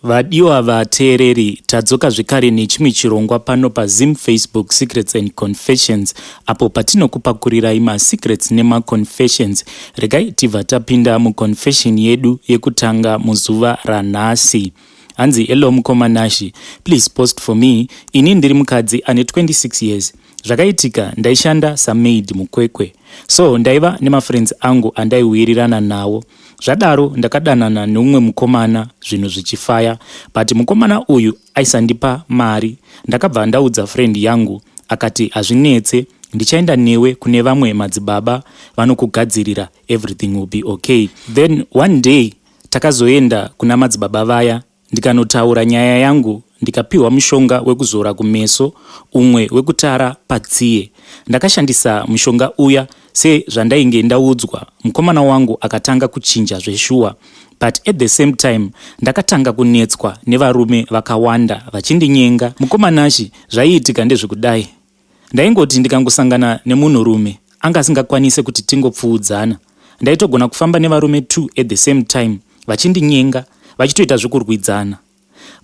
Vadiwa vateereri, tadzoka zvekare nechimwe chirongwa pano paZim Facebook Secrets and Confessions apo patinokupakurirai masecrets nemaconfessions. Regai tibva tapinda muconfession yedu yekutanga muzuva ranhasi. Hanzi, hello mukoma Nashi, please post for me. Ini ndiri mukadzi ane 26 years. Zvakaitika ndaishanda samaid muKwekwe. So ndaiva nemafriends angu andaiwirirana nawo. Zvadaro ndakadanana neumwe mukomana zvinhu zvichifaya, but mukomana uyu aisandipa mari. Ndakabva ndaudza friend yangu akati hazvinetse, ndichaenda newe kune vamwe madzibaba vanokugadzirira, everything will be okay. Then one day takazoenda kuna madzibaba vaya, ndikanotaura nyaya yangu, ndikapiwa mushonga wekuzora kumeso, umwe wekutara patsiye. Ndakashandisa mushonga uya sezvandainge ndaudzwa. Mukomana wangu akatanga kuchinja zveshuwa, but at the same time ndakatanga kunetswa nevarume vakawanda vachindinyenga. Mukomanashi, zvaiitika ndezvekudai: ndaingoti ndikangosangana nemunhurume anga asingakwanise kuti tingopfuudzana, ndaitogona kufamba nevarume 2 at the same time vachindinyenga, vachitoita zvekurwidzana.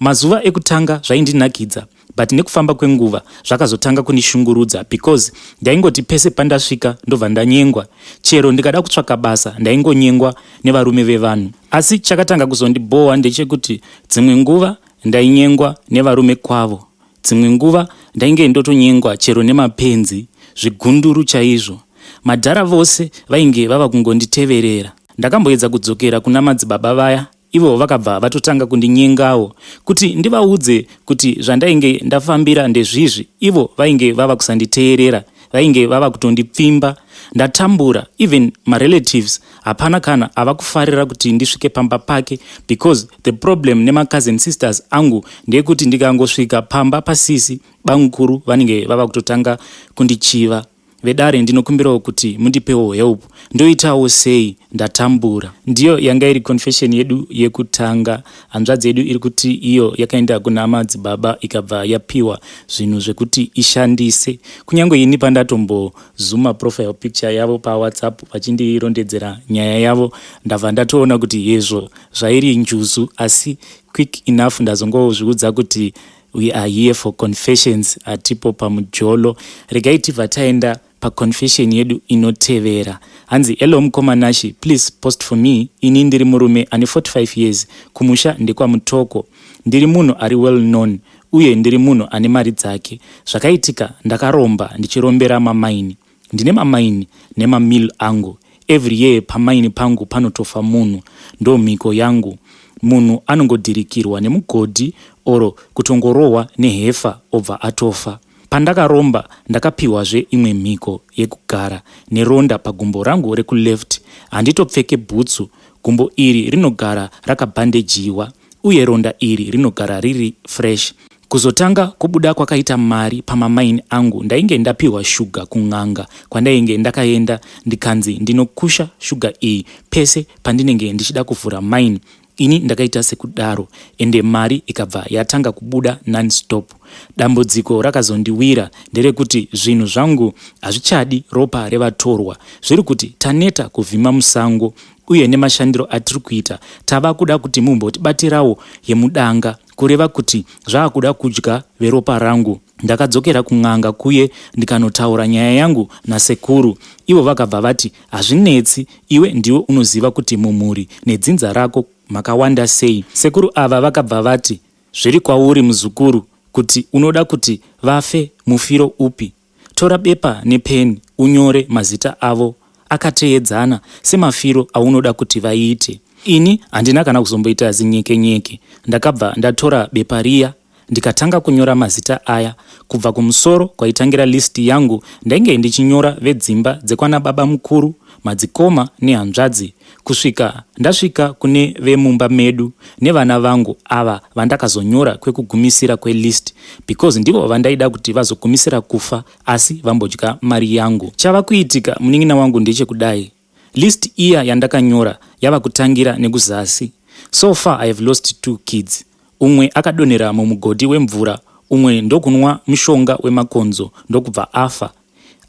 Mazuva ekutanga zvaindinakidza, but nekufamba kwenguva zvakazotanga kundishungurudza because ndaingoti pese pandasvika ndobva ndanyengwa. Chero ndikada kutsvaka basa, ndaingonyengwa nevarume vevanhu. Asi chakatanga kuzondibhowa ndechekuti dzimwe nguva ndainyengwa nevarume kwavo, dzimwe nguva ndainge ndotonyengwa chero nemapenzi, zvigunduru chaizvo. Madhara vose vainge vava kungonditeverera. Ndakamboedza kudzokera kuna madzibaba vaya, ivo vakabva vatotanga kundinyengawo. Kuti ndivaudze kuti zvandainge ndafambira ndezvizvi, ivo vainge vava kusanditeerera, vainge vava kutondipfimba. Ndatambura, even marelatives hapana kana ava kufarira kuti ndisvike pamba pake, because the problem nemacousin sisters angu ndeyekuti ndikangosvika pamba pasisi bamukuru, vanenge vava kutotanga kundichiva. Vedare, ndinokumbirawo kuti mundipewo help. Ndoitawo sei? Ndatambura. Ndiyo yanga iri confession yedu yekutanga. Hanzvadzi yedu iri kuti iyo yakaenda kuna madzibaba, ikabva yapiwa zvinhu zvekuti ishandise. Kunyange ini pandatombozuma profile picture yavo paWhatsApp vachindirondedzera nyaya yavo, ndabva ndatoona kuti hezvo, zvairi njuzu. Asi quick enough ndazongozviudza kuti we are here for confessions, hatipo pamujolo. Regai tibva taenda paconfession yedu inotevera. Hanzi, hello mukoma Nashi, please post for me. Ini ndiri murume ane 45 years, kumusha ndekwaMutoko. Ndiri munhu ari well known uye ndiri munhu ane mari dzake. Zvakaitika ndakaromba ndichirombera mamaini. Ndine mamaini nemamill angu. Every year pamaini pangu panotofa munhu, ndo mhiko yangu. Munhu anongodhirikirwa nemugodhi oro kutongorohwa nehefa obva atofa. Pandakaromba ndakapiwazve imwe mhiko yekugara neronda pagumbo rangu rekuleft. Handitopfeke bhutsu, gumbo iri rinogara rakabhandejiwa uye ronda iri rinogara riri fresh. Kuzotanga kubuda kwakaita mari pamamaini angu, ndainge ndapiwa shuga kun'anga kwandainge ndakaenda, ndikanzi ndinokusha shuga iyi pese pandinenge ndichida kuvhura mine. Ini ndakaita sekudaro, ende mari ikabva yatanga kubuda nonstop. Dambudziko rakazondiwira nderekuti zvinhu zvangu hazvichadi ropa revatorwa. Zviri kuti taneta kuvhima musango, uye nemashandiro atiri kuita tava kuda kuti mumbotibatirawo yemudanga, kureva kuti zvaakuda kudya veropa rangu. Ndakadzokera kun'anga kuye, ndikanotaura nyaya yangu nasekuru. Ivo vakabva vati hazvinetsi, iwe ndiwe unoziva kuti mumhuri nedzinza rako makawanda sei. Sekuru ava vakabva vati zviri kwauri muzukuru kuti unoda kuti vafe mufiro upi. Tora bepa nepeni unyore mazita avo akateedzana semafiro aunoda kuti vaite. Ini handina kana kuzomboita zinyekenyeke, ndakabva ndatora bepa riya, ndikatanga kunyora mazita aya. Kubva kumusoro kwaitangira list yangu, ndainge ndichinyora vedzimba dzekwana baba mukuru, madzikoma nehanzvadzi, kusvika ndasvika kune vemumba medu nevana vangu ava vandakazonyora kwekugumisira kwelist, because ndivo vandaida kuti vazogumisira kufa asi vambodya mari yangu. Chava kuitika, munin'ina wangu, ndechekudai: list iya yandakanyora yava kutangira nekuzasi. So far I have lost two kids. Umwe akadonhera mumugodhi wemvura, umwe ndokunwa mushonga wemakonzo ndokubva afa.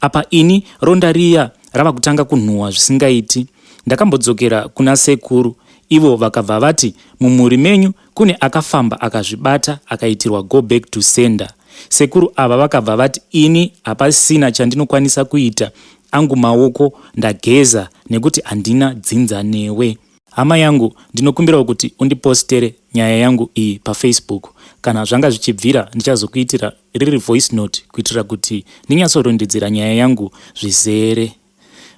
Apa ini ronda riya rava kutanga kunhuhwa zvisingaiti. Ndakambodzokera kuna sekuru. Ivo vakabva vati, Mumhuri menyu kune akafamba akazvibata akaitirwa go back to sender. Sekuru ava vakabva vati, Ini hapasina chandinokwanisa kuita, angu maoko ndageza nekuti handina dzinza newe. Hama yangu, ndinokumbirawo kuti undipostere nyaya yangu iyi paFacebook. Kana zvanga zvichibvira ndichazokuitira riri voice note kuitira kuti ndinyatsorondedzera nyaya yangu zvizere.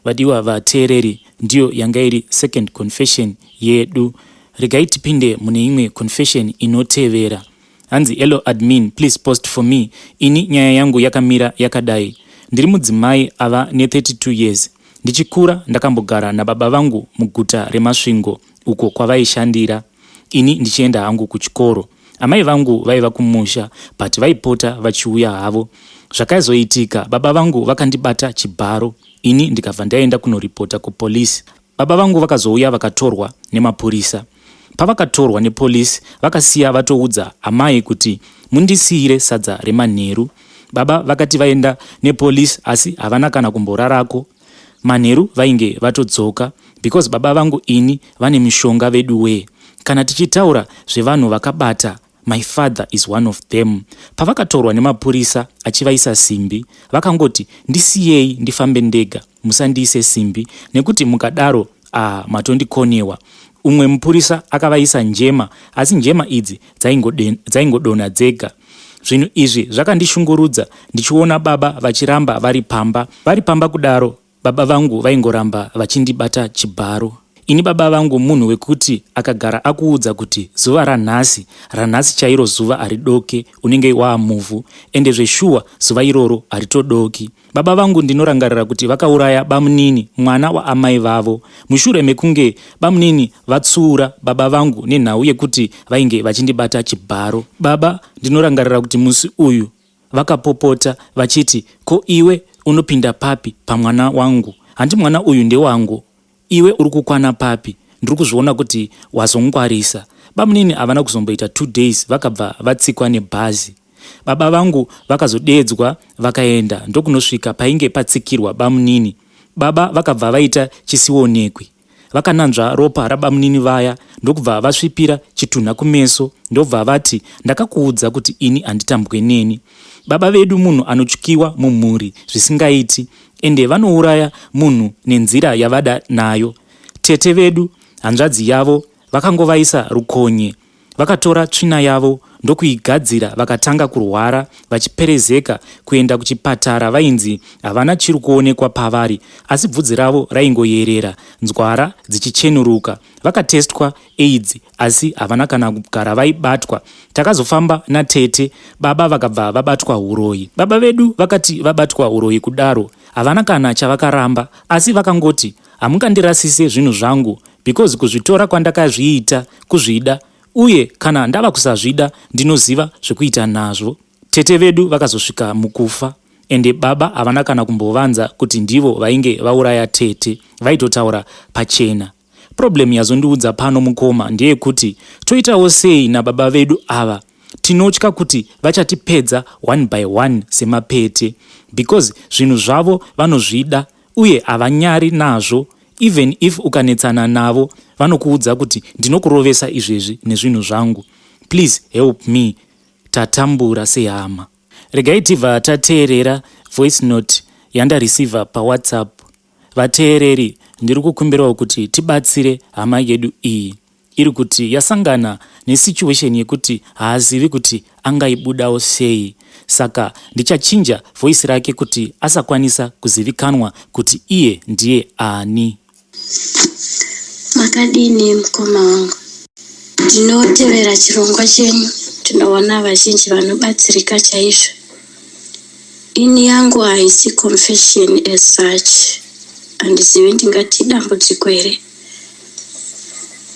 Vadiwa vateereri, ndiyo yanga iri second confession yedu. Regai tipinde mune imwe confession inotevera. Hanzi, hello admin, please post for me. Ini nyaya yangu yakamira yakadai. Ndiri mudzimai ava ne32 years. Ndichikura ndakambogara nababa vangu muguta reMasvingo uko kwavaishandira. Ini ndichienda hangu kuchikoro. Amai vangu vaiva kumusha but vaipota vachiuya havo. Zvakazoitika baba vangu vakandibata chibharo. Ini ndikabva ndaenda kunoripota kupolisi. Baba vangu vakazouya vakatorwa nemapurisa. Pavakatorwa nepolisi vakasiya vatoudza amai kuti mundisiyire sadza remanheru. Baba vakati vaenda nepolisi asi havana kana kumborarako. Manheru vainge vatodzoka because baba vangu ini vane mishonga vedu wee. Kana tichitaura zvevanhu vakabata, my father is one of them. Pavakatorwa nemapurisa achivaisa simbi, vakangoti ndisiyei ndifambe ndega, musandiise simbi nekuti mukadaro matondikonewa. Umwe mupurisa akavaisa njema, asi njema idzi dzaingodonha dzega. Zvinhu izvi zvakandishungurudza ndichiona baba vachiramba vari pamba. Vari pamba kudaro, baba vangu vaingoramba vachindibata chibharo. Ini baba vangu munhu wekuti akagara akuudza kuti zuva ranhasi, ranhasi chairo zuva haridoke, unenge waamuvhu. Ende zveshuwa zuva iroro haritodoki. Baba vangu ndinorangarira kuti vakauraya bamunini mwana waamai vavo mushure mekunge bamunini vatsuura baba vangu nenhau yekuti vainge vachindibata chibharo. Baba ndinorangarira kuti musi uyu vakapopota vachiti ko iwe unopinda papi pamwana wangu, handi mwana uyu ndewangu, iwe uri kukwana papi, ndiri kuzviona kuti wazongwarisa. Bamunini havana kuzomboita 2 days vakabva vatsikwa nebhazi. Baba vangu vakazodeedzwa vakaenda ndokunosvika painge patsikirwa bamunini. Baba vakabva vaita chisionekwi. Vakananzva ropa rabamunini vaya ndokubva vasvipira chitunha kumeso ndobva vati ndakakuudza kuti ini handitambwe neni. Baba vedu munhu anotyiwa mumhuri zvisingaiti ende vanouraya munhu nenzira yavada nayo. Tete vedu hanzvadzi yavo vakangovaisa rukonye. Vakatora tsvina yavo ndokuigadzira vakatanga kurwara vachiperezeka kuenda kuchipatara vainzi havana chiri kuonekwa pavari asi bvudzi ravo raingoyerera nzwara dzichichenuruka. Vakatestwa AIDS asi havana kana kugara vaibatwa. Takazofamba natete baba vakabva vabatwa huroyi. Baba vedu vakati vabatwa huroyi kudaro havana kana chavakaramba asi vakangoti hamungandirasise zvinhu zvangu because kuzvitora kwandakazviita kuzvida uye kana ndava kusazvida ndinoziva zvekuita nazvo. Tete vedu vakazosvika mukufa ende baba havana kana kumbovanza kuti ndivo vainge vauraya tete, vaitotaura pachena. Problem yazondiudza pano mukoma ndeyekuti toitawo sei nababa vedu ava. Tinotya kuti vachatipedza one by one semapete because zvinhu zvavo vanozvida uye havanyari nazvo. Even if ukanetsana navo vanokuudza kuti ndinokurovesa izvezvi nezvinhu zvangu. Please help me, tatambura sehama. Regai tibva tateerera voice note yandareceiver paWhatsApp. Vateereri, ndiri kukumbirawo kuti tibatsire hama yedu iyi. Iri kuti yasangana nesituation yekuti haazivi kuti angaibudawo sei. Saka ndichachinja voice rake kuti asakwanisa kuzivikanwa kuti iye ndiye ani. Makadini mukoma wangu? Ndinotevera chirongwa chenyu, ndinoona vazhinji vanobatsirika chaizvo. Ini yangu haisi confession as such, handizivi ndingati dambudziko here.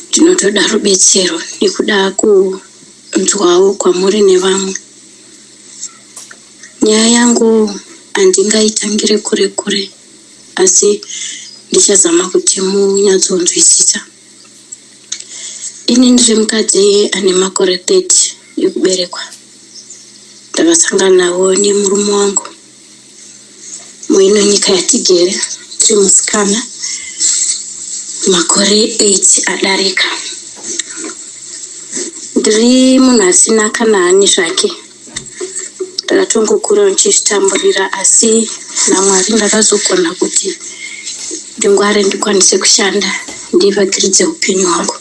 Ndinotoda rubetsero nekuda kunzwawo kwamuri nevamwe. Nyaya yangu handingaitangire kure kure, asi ndichazama kuti munyatsonzwisisa. Ini ndiri mukadzi ane makore 30 ekuberekwa. Ndakasanganawo nemurume wangu muino nyika yatigere tiri musikana. Makore 8 adarika. Ndiri munhu asina kana hani zvake. Ndakatongokura ndichizvitamburira asi naMwari ndakazogona kuti ndingware ndikwanise kushanda ndivakiridze upenyu hwangu.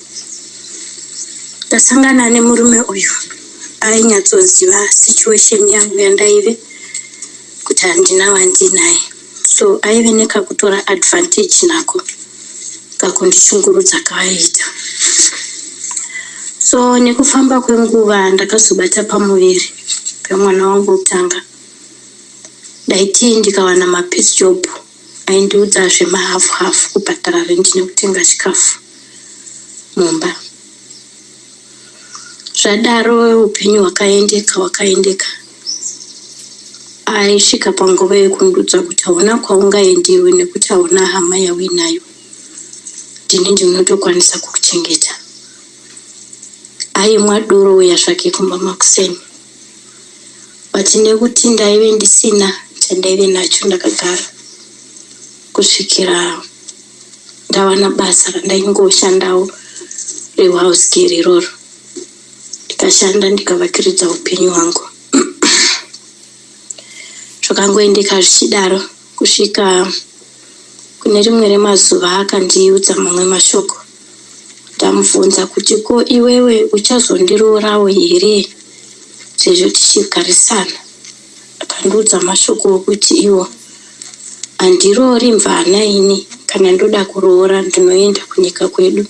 Ndasangana nemurume uyu ainyatsoziva situation yangu yandaive kuti handina wandinaye. So aive nekakutora advantage nako kakundishungurudza kaaiita. So nekufamba kwenguva ndakazobata pamuviri pemwana wangu wekutanga. Ndaiti ndikawana mapiece job aindiudza zvemahafu hafu kubhadhara rent nekutenga chikafu mumba. Zvadaro upenyu hwakaendeka hwakaendeka. Aisvika panguva yekundiudza kuti hauna kwaungaendiwe nekuti hauna hama yauinayo. Ndini ndinotokwanisa kukuchengeta. Aimwa doro uya zvake kumba makuseni. But nekuti ndaive ndisina chandaive nacho ndakagara kusvikira ndawana basa randaingoshandawo rehouse girl iroro. Ndikashanda ndikavakiridza upenyu hwangu. Zvakangoendeka zvichidaro kusvika kune rimwe remazuva akandiudza mamwe mashoko. Ndamubvunza kuti ko iwewe uchazondiroorawo here sezvo tichigarisana. Akandiudza mashoko okuti iwo handiroori mvana ini kana ndoda kuroora ndinoenda kunyika kwedu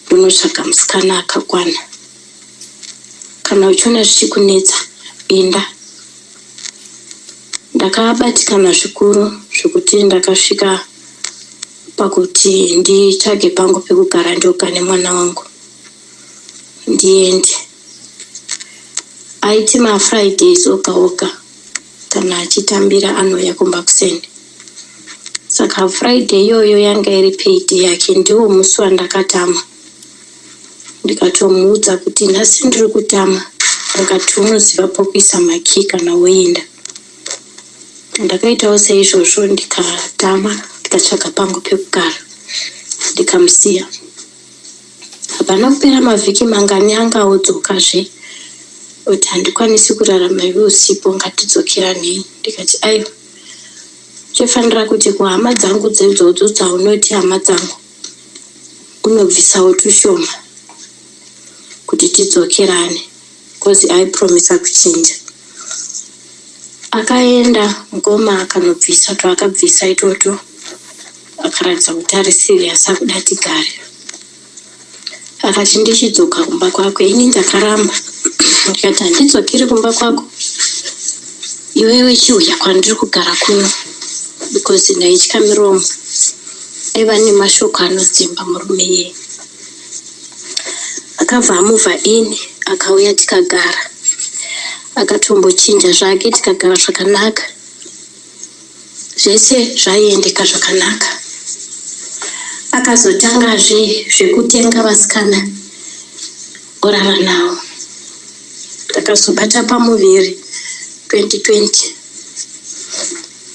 ndonotsvaga musikana akakwana. Kana uchiona zvichikunetsa enda. Ndakabatikana zvikuru zvekuti ndakasvika pakuti nditsvage pangu pekugara ndoga nemwana wangu ndiende. Aiti mafridays oga oga kana achitambira anouya kumba kuseni. Saka Friday iyoyo yanga iri payday yake ndiwo musi wandakatama. Ndikatomuudza kuti nhasi ndiri kutama. Akati unoziva pokuisa makey kana woenda. Ndakaitawo saizvozvo ndikatama ndikatsvaga pangu pekugara ndikamusiya. Hapana kupera mavhiki mangani anga odzokazve kuti handikwanisi kurarama iwe usipo ngatidzokeranei. Ndikati aiwa chofanira kuti kuhama dzangu dzeidzodzo dzaunoti hama dzangu unobvisawo tushoma kuti tidzokerane because aipromisa kuchinja. Akaenda mukoma akanobvisa twaakabvisa itoto akaratidza kuti ari serious akuda tigare. Akati ndichidzoka kumba kwako ini ndakaramba ndikati handidzokeri kumba kwako iwewe chiuya kwandiri kugara kuno because ndaitya miromo aiva nemashoko anodzimba murume iyeye. Akabva amuvha ini akauya tikagara. Akatombochinja zvake tikagara zvakanaka. Zvese zvaiendeka zvakanaka. Akazotangazve zvekutenga vasikana orara navo. Ndakazobata pamuviri 2020.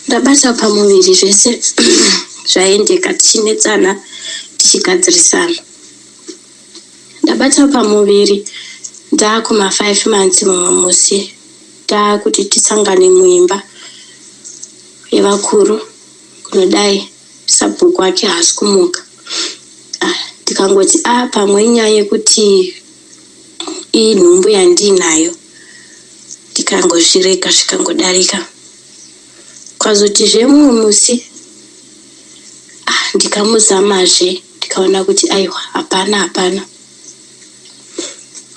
Ndabata pamuviri zvese zvaendeka tichinetsana tichigadzirisana. Ndabata pamuviri ndaakuma 5 months mumwe musi taakuti tisangane muimba yevakuru kunodai sabhuku ake haasi kumuka. Tikangoti a pamwe inyaya yekuti inhumbu yandiinayo ndikangozvirega zvikangodarika. Kwazotizve mumwe musi ndikamuzamazve ndikaona kuti aiwa hapana hapana.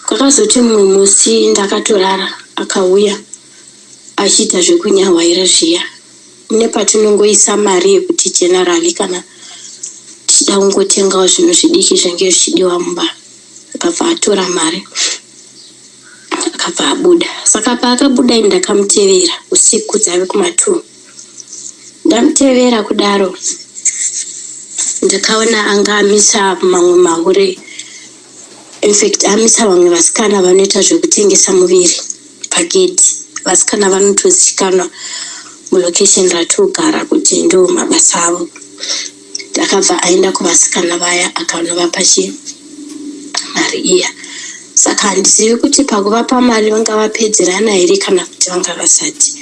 Kwakazoti mumwe musi ndakatorara akauya achiita zvekunyahwaira zviya. Mune patinongoisa mari yekuti generally kana tichida kungotengawo zvinhu zvidiki zvinenge zvichidiwa mumba. Akabva atora mari akabva abuda. Saka paakabuda ini ndakamutevera usiku dzave kuma2. Ndamutevera kudaro ndakaona anga amisa mamwe mahure infact amisa vamwe vasikana vanoita zvekutengesa muviri pagedhi. Vasikana vanotozikanwa mulocation ratogara kuti ndo mabasa avo. Akabva aenda kuvasikana vaya akanovapa chi mari iya. Saka handizivi kuti pakuvapa mari vanga vapedzerana here kana kuti vanga vasati.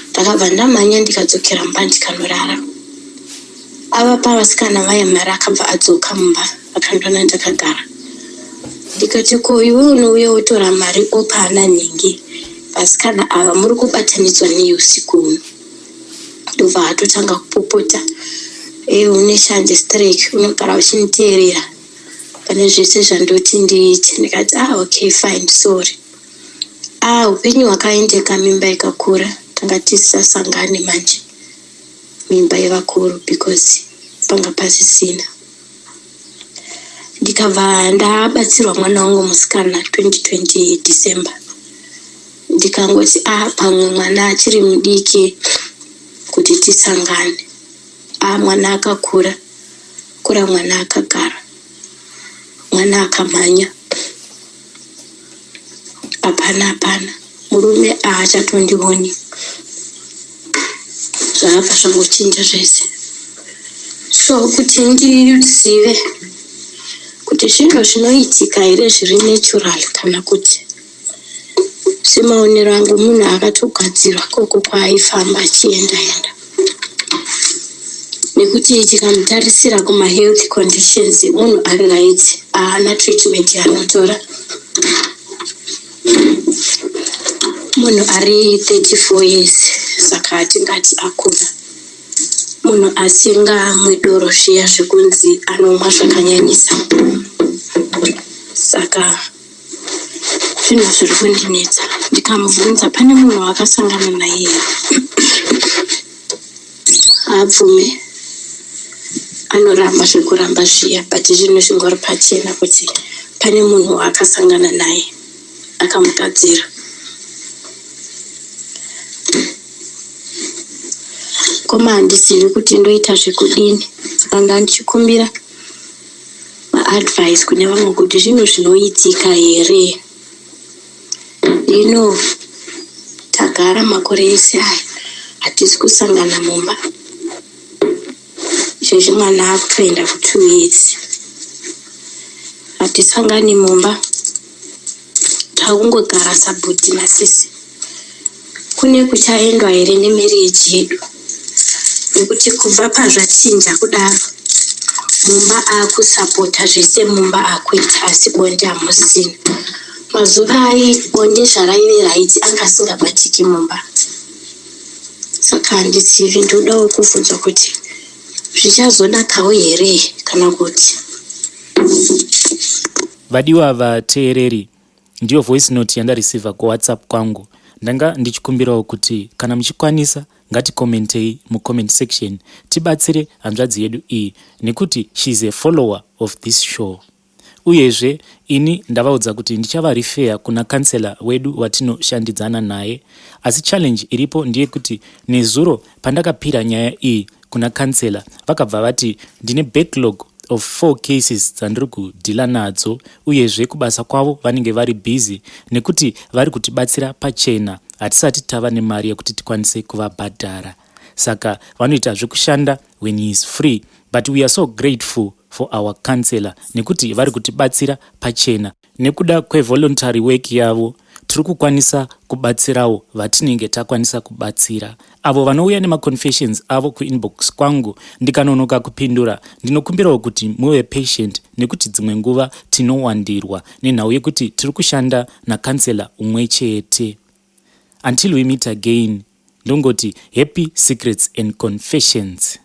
Ndakabva ndamhanya ndikadzokera mumba ndikanorara. Avapa vasikana vaya mari akabva adzoka mumba akandiona ndakagara. Ndikati ko iwe unouya wotora mari opa ana nhingi vasikana ava muri kubatanidzwa nei usiku huno? Ndobva atotanga kupopota. Ee une shanje straight unogara uchinditeerera pane zvese zvandoti ndiite. Ndikati ah okay fine sorry. Ah upenyu hwakaendeka mimba ikakura tanga tisasangane manje mimba yevakuru because panga pasisina. Ndikabva ndabatsirwa mwana wangu musikana 2020 December. Ndikangoti ah pamwe mwana achiri mudiki kuti tisangane. Ah mwana akakura, kura mwana akagara, mwana akamhanya. Hapana hapana, murume haachatondioni. Zvakabva zvangochinja zvese. So kuti ndizive kuti zvinhu zvinoitika here zviri natural kana kuti semaonero angu munhu akatogadzirwa koko kwaaifamba achienda enda. Nekuti tikamutarisira kumahealth conditions munhu ari right, haana treatment yaanotora. Munhu ari 34 years saka hatingati akura. Munhu asingamwi doro zviya zvekunzi anomwa zvakanyanyisa. Saka zvinhu zviri kundinetsa. Ndikamubvunza pane munhu waakasangana naye here? Haabvume. Anoramba zvekuramba zviya but zvinhu zvingori pachena kuti pane munhu waakasangana naye akamugadzira. Koma handizivi kuti ndoita zvekudini. Saka ndandichikumbira maadvice kune vamwe kuti zvinhu zvinoitika here. Hino tagara makore ese aya hatisi kusangana mumba. Izvezvi mwana akutoenda ku2 years. Hatisangani mumba. Takungogara sabhuti nasisi. Kune kuchaendwa here nemarriage yedu? Nekuti kubva pazvachinja kudaro mumba akusapota zvese mumba akuita asi bonde hamusina. Mazuva ai bonde zvaraive right anga asingabatiki mumba. Saka handizivi ndodawo kubvunzwa kuti zvichazonakawo here kana kuti. Vadiwa vateereri, ndiyo voice note yandareceiva kuWhatsApp kwangu. Ndanga ndichikumbirawo kuti kana muchikwanisa ngatikomentei mucomment section tibatsire hanzvadzi yedu iyi nekuti she is a follower of this show. Uyezve ini ndavaudza kuti ndichavarefer kuna councillor wedu watinoshandidzana naye. Asi challenge iripo ndeyekuti nezuro pandakapira nyaya iyi kuna councillor vakabva vati ndine backlog of 4 cases dzandiri kudhila nadzo uyezve kubasa kwavo vanenge vari busy nekuti vari kutibatsira pachena hatisati tava nemari yekuti tikwanise kuvabhadhara. Saka vanoita zvekushanda when he is free but we are so grateful for our councillor nekuti vari kutibatsira pachena. Nekuda kwevoluntary work yavo tiri kukwanisa kubatsirawo vatinenge takwanisa kubatsira. Avo vanouya nemaconfessions avo kuinbox kwangu ndikanonoka kupindura ndinokumbirawo kuti muve patient nekuti dzimwe nguva tinowandirwa nenhau yekuti tiri kushanda nacouncillor umwe chete. Until we meet again ndongoti happy secrets and confessions.